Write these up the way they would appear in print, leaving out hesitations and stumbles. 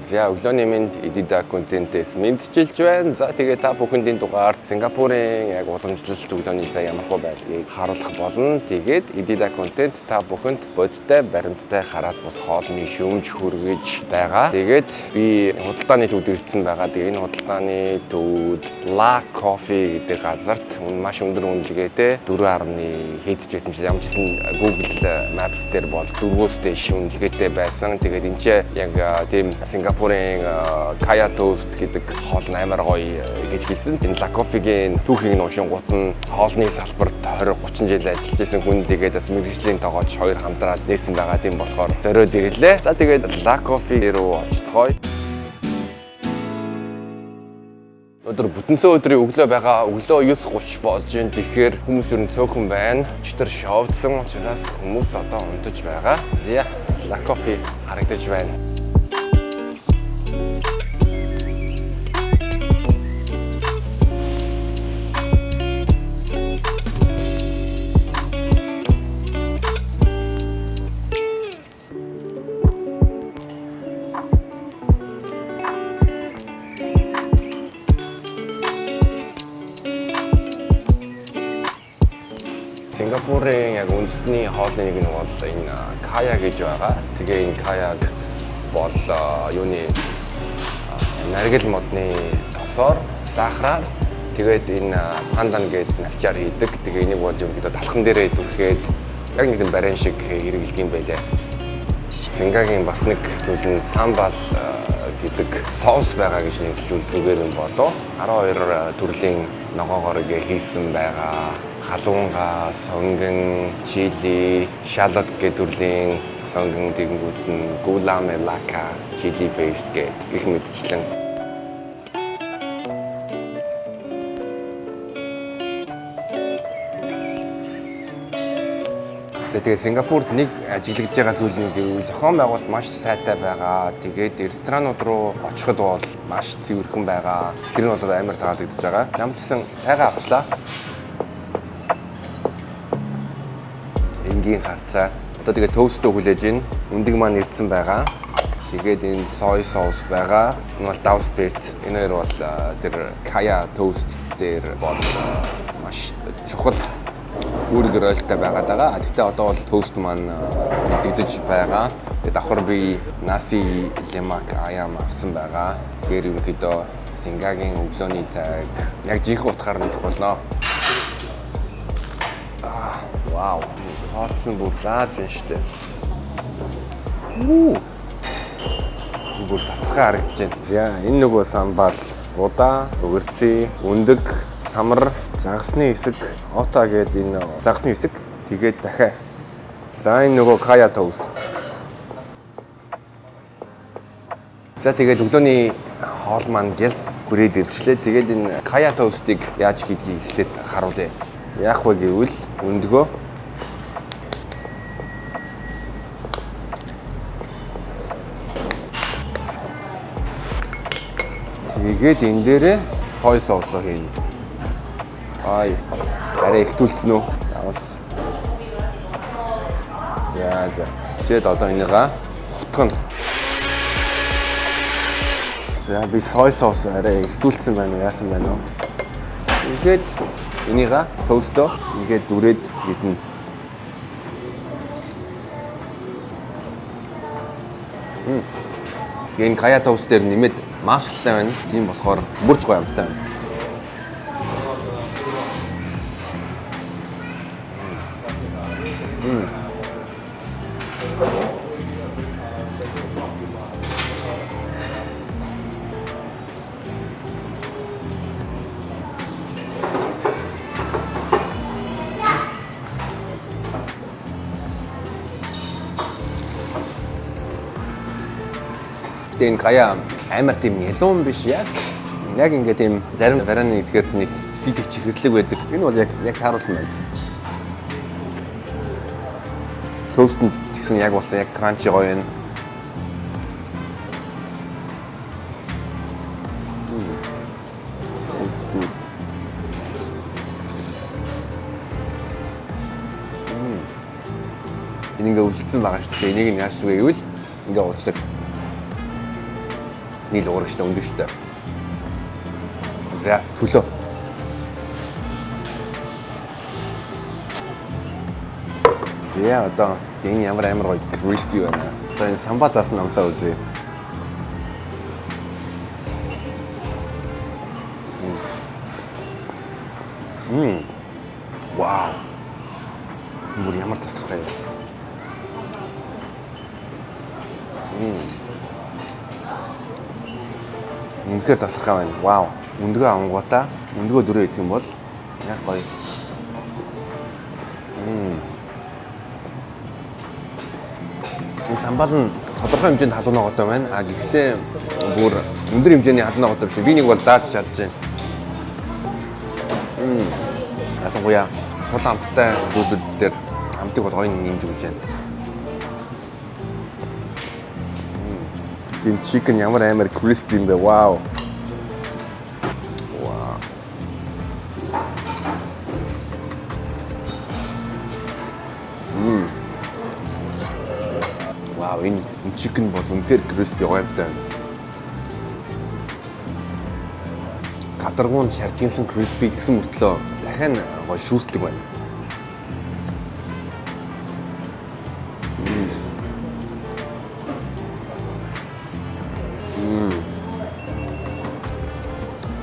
За, өглөөний мэнд, Edida контентээс мэндчилж байна. За, тэгээ та бүхэнд энэ дугаард Сингапурын яг уламжлалт өглөөний цай ямар хөө байдгийг харуулах болно. Тэгээд Edida контент та бүхэнд бодиттой, баримттай хараад бус хоолны шүүмж хүргэж байгаа. Тэгээд би худалдааны төвд ирсэн байгаа. Тэгээ энэ худалдааны төвд La Coffee гэдэг газарт маш өндөр үнэлгээтэй 4.1 хийдэж байсан чинь ямар ч гэсэн Google Maps дээр бол 4-өөс дээш үнэлгээтэй байсан. Тэгээд энэ ч яг тийм Сингапурын Kaya Toast гэдэг хоол нь амар гоё гэж хэлсэн. Энэ La Coffee-гийн түүхийг нь уншингууд нь хоолны салбарт 20 30 жил ажиллаж исэн хүн, тэгээд бас мэргэжлийн тоогооч хоёр хамтраад нээсэн байгаа. Тийм болохоор зориод ирлээ. За, тэгээд La Coffee руу очицгоё. Өнөөдөр бүтэнсэн өдрийн өглөө байгаа. Өглөө 9:30 болж байна. Тэгэхээр хүмүүс ер нь цөөхөн байна. Өчигдөр шоудсан учраас хүмүүс одоо унтаж байгаа. За, La Coffee харагдаж байна. Сингапурын яг үндэсний хоолны нэг нь бол энэ kaya гэж байгаа. Тэгээ энэ kaya-г бол юуны наргил модны тосоор, сахараар, тэгээд энэ пандан гээд навчаар хийдэг. Тэгээ энийг бол ерөнхийдөө талхан дээрээ түрхээд яг нэгэн бариан шиг хэрэглэдэг юм байлээ. Сингагийн бас нэг зүйл нь самбал гэдэг соус байгаа гэж нэрлвэл зүгээр юм болов. 12 төрлийн ногоогоор ингээ хийсэн байгаа. Халуунга, сонгон, чили, shallot гэх төрлийн сонгон, тэгэнгүүт нь gula melaka, chili paste гэх мэтчлэн. За, тэгээд Сингапурт нэг ажиглагдж байгаа зүйл нь гэвэл зохион байгуулалт маш сайтай байгаа. Тэгээд ресторанууд руу очиход бол маш цэвэрхэн байгаа. Тэр нь бол амар таалагдж байгаа. Ямар ч гэсэн цайгаа авчлаа. Энгийн харцаа. Одоо тэгээд toast оо хүлээж ин. Өндөг маань ирсэн байгаа. Тэгээд энэ soy sauce байгаа. Энэ бол давс перц. Энэ хоёр бол тэр kaya toast дээр бол маш чухал үүрэг ролтой байгаад байгаа. Гэхдээ одоо бол toast маань бэлтгэж байгаа. Тэгээд давхар би nasi lemak ayam авсан байгаа. Тэгэхээр ерөнхийдөө Сингагийн өглөөний цайг яг жинхэнэ утгаар нь идэх болно. Аа, вау. Хоолсон бүр лааж байна штэ. Үү. Бүр тасархай харагдаж байна. За, энэ нөгөө sambal, будаа, өгөрцөө, өндөг, самар, загасны хэсэг, ота гэдэг энэ загасны хэсэг, тэгээд дахиад. За, энэ нөгөө kaya toast. За, тэгээд өглөөний хоол маань гялс хүрээд ирчлээ. Тэгээд энэ kaya toast-ыг яаж хийдгийг эхлээд харуулъя. Яах вэ гэвэл өндгөө тэгээд энэ дээрээ soy sauce хийнэ. Ай, арай ихтүүлсэн үү? Давс. Яа за. Тэгээд одоо энийга хутгана. За, би soy sauce арай ихтүүлсэн байна уу? Яасан байна уу? Тэгээд энийга toast оо ингээд дүрээд идэнэ. Энэ kaya toast дээр нэмээд маслтай байна. Тийм болохоор бүрч гоё амттай байна. Тэгээ энэ kaya амар тийм нялуун биш, яг ингээ тийм зарим барааны идэхэд нэг хийдэг чихэрлэг байдаг. Энэ бол яг тааруулсан байна. Toast-нд гэсэн яг болсон, яг crunchy гоё байна. It's good. Энэ ингээ үлдсэн байгаа шүү дээ. Энийг нь яаж зү гэвэл ингээ уучлаг. Нийл уурагчтай өндөгчтэй. За, төлөө. За, одоо энэ ямар амар гоё crispy байна. За, энэ sambal аас нь амсаа үзье. Вау. Бүр ямар тасархай юм. Үнэхээр тасархай байна. Вау. Өндгөө авангуудаа өндгөө дөрөө идэх юм бол яг гоё. Энэ sambal нь тодорхой хэмжээнд халуун ногоотой байна. А гэхдээ бүр өндөр хэмжээний халуун ногоотой биш. Би нэг бол дааж чадж байна. Ялангуяа сул амттай зүйлүүд дээр амтыг бол гоё нэмж өгч байна. Энэ chicken ямар амар crispy юм бэ? Вау. Вау. Вау, энэ chicken бол үнэхээр crispy гоё амттай байна. Гадаргуу нь шаржинсан crispy гэсэн мөртлөө дахин гоё шүүслэг байна.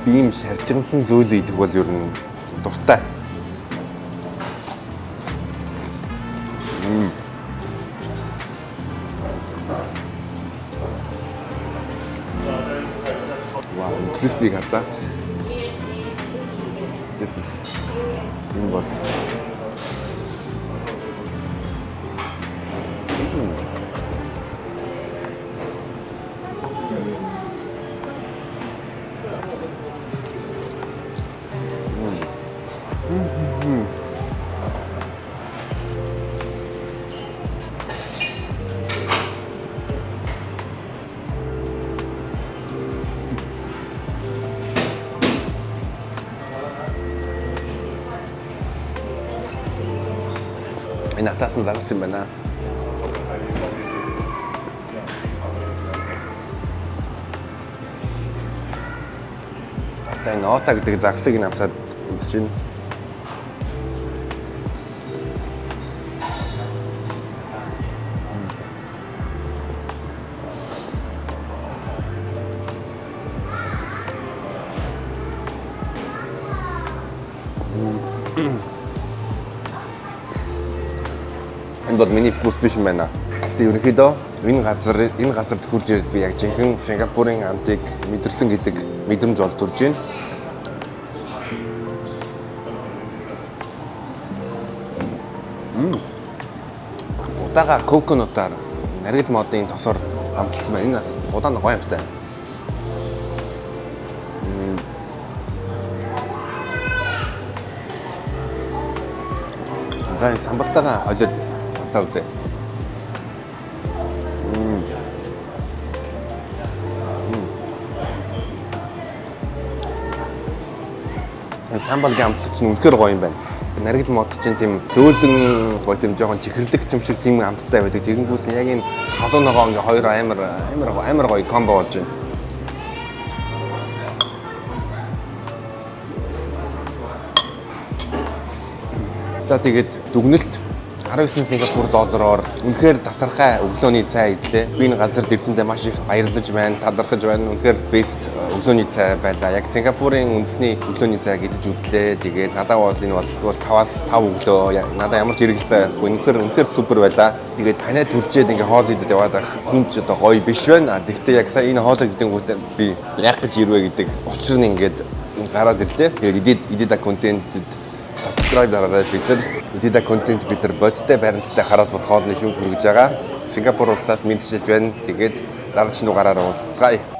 Би ийм шаржинсан зөөлө идэх бол ер нь дуртай. Вау, crispy хата. This is энэ бол энэ атаасан загас юм байна. За, энэ otah гэдэг загсыг нь амсаад үзэж байна. Энэ бол миний вкус биш юм байна. Гэтэ ерөнхийдөө энэ газарт хурж ирээд би яг жинхэнэ Сингапурын амтыг мэдэрсэн гэдэг мэдрэмж бол төрж байна. Будаага coconut аар наргил модын тосоор амталсан байна. Энэ бас будаа нь гоё амттай. За, энэ sambal тайгаа холиод амсаа үзье. Энэ sambal гийн амтлаг чинь үнэхээр гоё юм байна. Наргил мод чинь тийм зөөлөн гоё, тийм жоохон чихэрлэг юм шиг тийм амттай байдаг. Тэгэнгүүт нь яг энэ халуун ногоо ингээ хоёр амар амар амар гоё combo болж байна. За, тэгээд дүгнэлт: 19 Сингапур доллараар үнэхээр тасархай өглөөний цай идлээ. Би энэ газарт ирсэндээ маш их баярлаж байна, талархаж байна. Үнэхээр best өглөөний цай байлаа. Яг Сингапурын үндэсний өглөөний цай гэдэж үзлээ. Тэгээд надад бол энэ бол 5-аас 5 өглөө. Надад ямар ч эргэлзээ байхгүй. Үнэхээр үнэхээр супер байлаа. Тэгээд таниад төржээд ингээ хоол идэд яваад байх тийм ч одоо гоё биш байна. Гэхдээ яг сая энэ хоол идэнгүүтээ би яах гэж ирвэ гэдэг учир нь ингээд гараад ирлээ. Тэгээд Идида контентэд subscribe дараарай. Бид нар Идида контент, бид нар бодиттой баримттай хараад болох хоолны шүүмж хүргэж байгаа. Сингапур улсаас мэндчилж байна. Тэгээд дараагийн дугаараар уулзцгаая.